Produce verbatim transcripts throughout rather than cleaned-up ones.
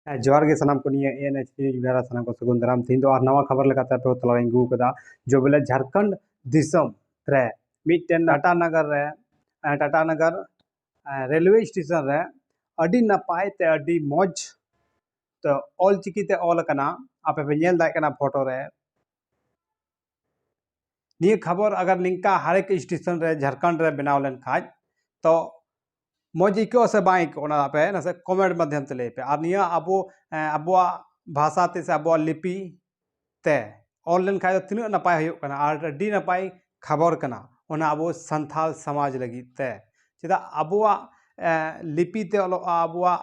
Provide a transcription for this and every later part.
ᱦᱮᱸ, ᱡᱚᱦᱟᱨ ᱜᱮ ᱥᱟᱱᱟᱢ ᱠᱚ, ᱱᱤᱭᱟᱹ ANH news ᱵᱮᱲᱟ ᱥᱟᱱᱟᱢ ᱠᱚ ᱥᱟᱹᱜᱩᱱ ᱫᱟᱨᱟᱢ᱾ ᱛᱮᱦᱮᱧ ᱫᱚ ᱟᱨ ᱱᱟᱣᱟ ᱠᱷᱚᱵᱚᱨ ᱞᱮᱠᱟᱛᱮ ᱟᱯᱮ ᱠᱚ ᱛᱟᱞᱟᱨᱮᱧ ᱟᱹᱜᱩ ᱟᱠᱟᱫᱟ, ᱡᱮ ᱵᱚᱞᱮ ᱡᱷᱟᱲᱠᱷᱚᱸᱰ ᱫᱤᱥᱚᱢ ᱨᱮ ᱢᱤᱫᱴᱮᱱ ᱴᱟᱴᱟ ᱱᱟᱜᱟᱨ ᱨᱮ, ᱮ, ᱴᱟᱴᱟ ᱱᱟᱜᱟᱨ, ᱮ, ᱨᱮᱞᱣᱮ ᱥᱴᱮᱥᱚᱱ ᱨᱮ ᱟᱹᱰᱤ ᱱᱟᱯᱟᱭ ᱛᱮ ᱟᱹᱰᱤ ᱢᱚᱡᱽ ᱛᱮ ᱚᱞ ᱪᱤᱠᱤ ᱛᱮ ᱚᱞ ᱟᱠᱟᱱᱟ᱾ ᱟᱯᱮ ᱯᱮ ᱧᱮᱞ ᱫᱟᱲᱮᱭᱟᱜ ᱠᱟᱱᱟ ᱯᱷᱳᱴᱳ ᱨᱮ᱾ ᱱᱤᱭᱟᱹ ᱠᱷᱚᱵᱚᱨ ᱟᱜᱟᱨ ᱱᱤᱝᱠᱟ ᱦᱟᱨᱮᱠ ᱥᱴᱮᱥᱚᱱ ᱨᱮ ᱡᱷᱟᱲᱠᱷᱚᱸᱰ ᱨᱮ ᱵᱮᱱᱟᱣ ᱞᱮᱱᱠᱷᱟᱡ, ᱛᱚ ᱢᱚᱡᱽ ᱟᱹᱭᱠᱟᱹᱜᱼᱟ ᱥᱮ ᱵᱟᱝ ᱟᱹᱭᱠᱟᱹᱜᱼᱟ, ᱚᱱᱟ ᱟᱯᱮ ᱱᱟᱥᱮ ᱠᱚᱢᱮᱱᱴ ᱢᱟᱫᱽᱫᱷᱚᱢ ᱛᱮ ᱞᱟᱹᱭ ᱯᱮ᱾ ᱟᱨ ᱱᱤᱭᱟᱹ ᱟᱵᱚ, ᱮ, ᱟᱵᱚᱣᱟᱜ ᱵᱷᱟᱥᱟ ᱛᱮ ᱥᱮ ᱟᱵᱚᱣᱟᱜ ᱞᱤᱯᱤ ᱛᱮ ᱚᱞ ᱞᱮᱱᱠᱷᱟᱡ ᱫᱚ ᱛᱤᱱᱟᱹᱜ ᱱᱟᱯᱟᱭ ᱦᱩᱭᱩᱜ ᱠᱟᱱᱟ ᱟᱨ ᱟᱹᱰᱤ ᱱᱟᱯᱟᱭ ᱠᱷᱚᱵᱚᱨ ᱠᱟᱱᱟ ᱚᱱᱟ ᱟᱵᱚ ᱥᱟᱱᱛᱟᱲ ᱥᱚᱢᱟᱡᱽ ᱞᱟᱹᱜᱤᱫ ᱛᱮ᱾ ᱪᱮᱫᱟᱜ ᱟᱵᱚᱣᱟᱜ, ᱮ, ᱞᱤᱯᱤ ᱛᱮ ᱚᱞᱚᱜᱼᱟ, ᱟᱵᱚᱣᱟᱜ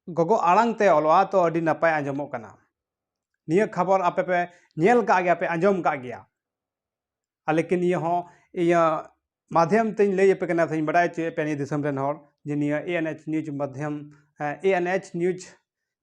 ᱜᱚᱜᱚ ᱟᱲᱟᱝ ᱛᱮ ᱚᱞᱚᱜᱼᱟ, ᱛᱚ ᱟᱹᱰᱤ ᱱᱟᱯᱟᱭ ᱟᱸᱡᱚᱢᱚᱜ ᱠᱟᱱᱟ᱾ ᱱᱤᱭᱟᱹ ᱠᱷᱚᱵᱚᱨ ᱟᱯᱮ ᱯᱮ ᱧᱮᱞ ᱠᱟᱜ ᱜᱮᱭᱟ, ᱯᱮ ᱟᱸᱡᱚᱢ ᱠᱟᱜ ᱜᱮᱭᱟ᱾ ᱟᱨ ᱞᱮᱠᱤᱱ ᱱᱤᱭᱟᱹ ᱦᱚᱸ ᱤᱭᱟᱹ ᱢᱟᱫᱷᱭᱚᱢ ᱛᱮᱧ ᱞᱟᱹᱭ ᱟᱯᱮ ᱠᱟᱱᱟ, ᱥᱮᱧ ᱵᱟᱰᱟᱭ ᱦᱚᱪᱚᱭᱮᱫ ᱯᱮᱭᱟ ᱱᱤᱭᱟᱹ ᱫᱤᱥᱚᱢ ᱨᱮᱱ ᱦᱚᱲ ᱡᱮ ᱱᱤᱭᱟᱹ ANH news ᱢᱟᱫᱷᱭᱚᱢ, ᱮ, ANH news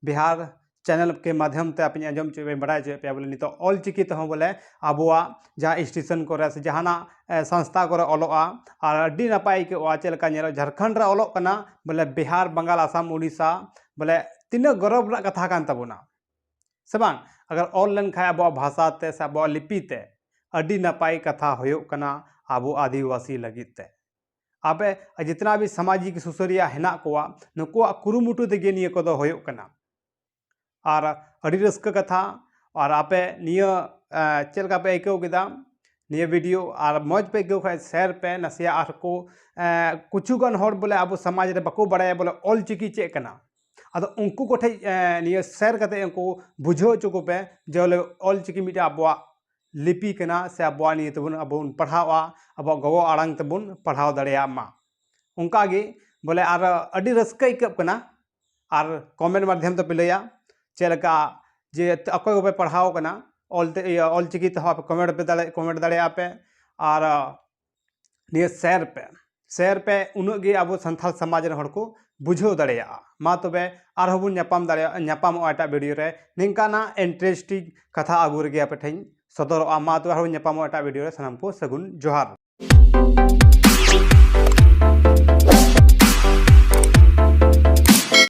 ᱵᱤᱦᱟᱨ channel ᱠᱮ ᱢᱟᱫᱷᱭᱚᱢ ᱛᱮ ᱟᱯᱮᱧ ᱟᱸᱡᱚᱢ ᱦᱚᱪᱚᱭᱮᱫ ᱯᱮᱭᱟ, ᱵᱟᱰᱟᱭ ᱦᱚᱪᱚᱭᱮᱫ ᱯᱮᱭᱟ ᱵᱚᱞᱮ ᱱᱤᱛᱚᱜ ᱚᱞ ᱪᱤᱠᱤ ᱛᱮᱦᱚᱸ ᱵᱚᱞᱮ ᱟᱵᱚᱣᱟᱜ ᱡᱟᱦᱟᱸ ᱥᱴᱮᱥᱚᱱ ᱠᱚᱨᱮ ᱥᱮ ᱡᱟᱦᱟᱱᱟᱜ, ᱮ, ᱥᱚᱝᱥᱛᱷᱟ ᱠᱚᱨᱮ ᱚᱞᱚᱜᱼᱟ ᱟᱨ ᱟᱹᱰᱤ ᱱᱟᱯᱟᱭ ᱟᱹᱭᱠᱟᱹᱜᱼᱟ᱾ ᱪᱮᱫ ᱞᱮᱠᱟ ᱧᱮᱞᱚᱜ ᱡᱷᱟᱲᱠᱷᱚᱸᱰ ᱨᱮ ᱚᱞᱚᱜ ᱠᱟᱱᱟ, ᱵᱚᱞᱮ ᱵᱤᱦᱟᱨ, ᱵᱟᱝᱜᱟᱞ, ᱟᱥᱟᱢ, ᱩᱲᱤᱥᱥᱟ, ᱵᱚᱞᱮ ᱛᱤᱱᱟᱹᱜ ᱜᱚᱨᱚᱵᱽ ᱨᱮᱱᱟᱜ ᱠᱟᱛᱷᱟ ᱠᱟᱱ ᱛᱟᱵᱚᱱᱟ᱾ ᱥᱮ ᱵᱟᱝ? ᱟᱜᱟᱨ ᱚᱞ ᱞᱮᱱᱠᱷᱟᱱ ᱟᱵᱚᱣᱟᱜ ᱵᱷᱟᱥᱟ ᱛᱮ ᱥᱮ ᱟᱵᱚᱣᱟᱜ ᱞᱤᱯᱤ ᱛᱮ, ᱟᱹᱰᱤ ᱱᱟᱯᱟᱭ ᱠᱟᱛᱷᱟ ᱦᱩᱭᱩᱜ ᱠᱟᱱᱟ ᱟᱵᱚ ᱟᱹᱫᱤᱵᱟᱹᱥᱤ ᱞᱟᱹᱜᱤᱫ ᱛᱮ᱾ ᱟᱯᱮ ᱡᱤᱛᱱᱟ ᱵᱷᱤ ᱥᱟᱢᱟᱡᱤᱠ ᱥᱩᱥᱟᱹᱨᱤᱭᱟ ᱦᱮᱱᱟᱜ ᱠᱚᱣᱟ, ᱱᱩᱠᱩᱣᱟᱜ ᱠᱩᱨᱩᱢᱩᱴᱩ ᱛᱮᱜᱮ ᱱᱤᱭᱟᱹ ᱠᱚᱫᱚ ᱦᱩᱭᱩᱜ ᱠᱟᱱᱟ᱾ ᱟᱨ ᱟᱹᱰᱤ ᱨᱟᱹᱥᱠᱟᱹ ᱠᱟᱛᱷᱟ᱾ ᱟᱨ ᱟᱯᱮ ᱱᱤᱭᱟᱹ, ᱮ, ᱪᱮᱫ ᱞᱮᱠᱟ ᱯᱮ ᱟᱹᱭᱠᱟᱹᱣ ᱠᱮᱫᱟ ᱱᱤᱭᱟᱹ video? ᱟᱨ ᱢᱚᱡᱽ ᱯᱮ ᱟᱹᱭᱠᱟᱹᱣ ᱠᱷᱟᱱ share ᱯᱮ ᱱᱟᱥᱮᱭᱟᱜ᱾ ᱟᱨ ᱠᱚ, ᱮ, ᱠᱤᱪᱷᱩ ᱜᱟᱱ ᱦᱚᱲ ᱵᱚᱞᱮ ᱟᱵᱚ ᱥᱚᱢᱟᱡᱽ ᱨᱮ ᱵᱟᱠᱚ ᱵᱟᱲᱟᱭᱟ ᱵᱚᱞᱮ ᱚᱞ ᱪᱤᱠᱤ ᱪᱮᱫ ᱠᱟᱱᱟ᱾ ᱟᱫᱚ ᱩᱱᱠᱩ ᱠᱚᱴᱷᱮᱡ, ᱮ, ᱱᱤᱭᱟᱹ share ᱠᱟᱛᱮ ᱩᱱᱠᱩ ᱵᱩᱡᱷᱟᱹᱣ ᱦᱚᱪᱚ ᱠᱚᱯᱮ ᱡᱮ ᱵᱚᱞᱮ ᱚᱞ ᱪᱤᱠᱤ ᱢᱤᱫᱴᱮᱱ ᱟᱵᱚᱣᱟᱜ ᱞᱤᱯᱤ ᱠᱟᱱᱟ ᱥᱮ ᱟᱵᱚᱣᱟᱜ ᱱᱤᱭᱟᱹ ᱛᱮᱵᱚᱱ, ᱟᱵᱚ ᱵᱚᱱ ᱯᱟᱲᱦᱟᱣᱟ, ᱟᱵᱚᱣᱟᱜ ᱜᱚᱜᱚ ᱟᱲᱟᱝ ᱛᱮᱵᱚᱱ ᱯᱟᱲᱦᱟᱣ ᱫᱟᱲᱮᱭᱟᱜ ᱢᱟ᱾ ᱚᱱᱠᱟ ᱜᱮ ᱵᱚᱞᱮ ᱟᱨ ᱟᱹᱰᱤ ᱨᱟᱹᱥᱠᱟᱹ ᱟᱹᱭᱠᱟᱹᱜ ᱠᱟᱱᱟ᱾ ᱟᱨ comment ᱢᱟᱫᱽᱫᱷᱚᱢ ᱛᱮᱯᱮ ᱞᱟᱹᱭᱟ ᱪᱮᱫ ᱞᱮᱠᱟ ᱡᱮ ᱚᱠᱚᱭ ᱠᱚᱯᱮ ᱯᱟᱲᱦᱟᱣ ᱠᱟᱱᱟ ᱚᱞ ᱛᱮ, ᱤᱭᱟᱹ, ᱚᱞ ᱪᱤᱠᱤ ᱛᱮᱦᱚᱸ ᱟᱯᱮ comment ᱯᱮ ᱫᱟᱲᱮ-, comment ᱫᱟᱲᱮᱭᱟᱜᱼᱟ ᱯᱮ᱾ ᱟᱨ, ᱟ, ᱱᱤᱭᱟᱹ share ᱯᱮ, share ᱯᱮ, ᱩᱱᱟᱹᱜ ᱜᱮ ᱟᱵᱚ ᱥᱟᱱᱛᱟᱲ ᱥᱚᱢᱟᱡᱽ ᱨᱮᱱ ᱦᱚᱲ ᱠᱚ ᱵᱩᱡᱷᱟᱹᱣ ᱫᱟᱲᱮᱭᱟᱜᱼᱟ᱾ ᱢᱟ ᱛᱚᱵᱮ ᱟᱨᱦᱚᱸ ᱵᱚᱱ ᱧᱟᱯᱟᱢ ᱫᱟᱲᱮᱭᱟᱜᱼᱟ, ᱧᱟᱯᱟᱢᱚᱜᱼᱟ ᱮᱴᱟᱜ video ᱨᱮ᱾ ᱱᱤᱝᱠᱟᱱᱟᱜ interesting ᱠᱟᱛᱷᱟ ᱟᱹᱜᱩ ᱨᱮᱜᱮ ᱟᱯᱮ ᱴᱷᱮᱱ ᱥᱚᱫᱚᱨᱚᱜᱼᱟ᱾ ᱢᱟ ᱛᱚᱵᱮ ᱟᱨᱦᱚᱸ ᱧᱟᱯᱟᱢᱚᱜᱼᱟ ᱮᱴᱟᱜ video ᱨᱮ᱾ ᱥᱟᱱᱟᱢ ᱠᱚ ᱥᱟᱹᱜᱩᱱ ᱡᱚᱦᱟᱨ᱾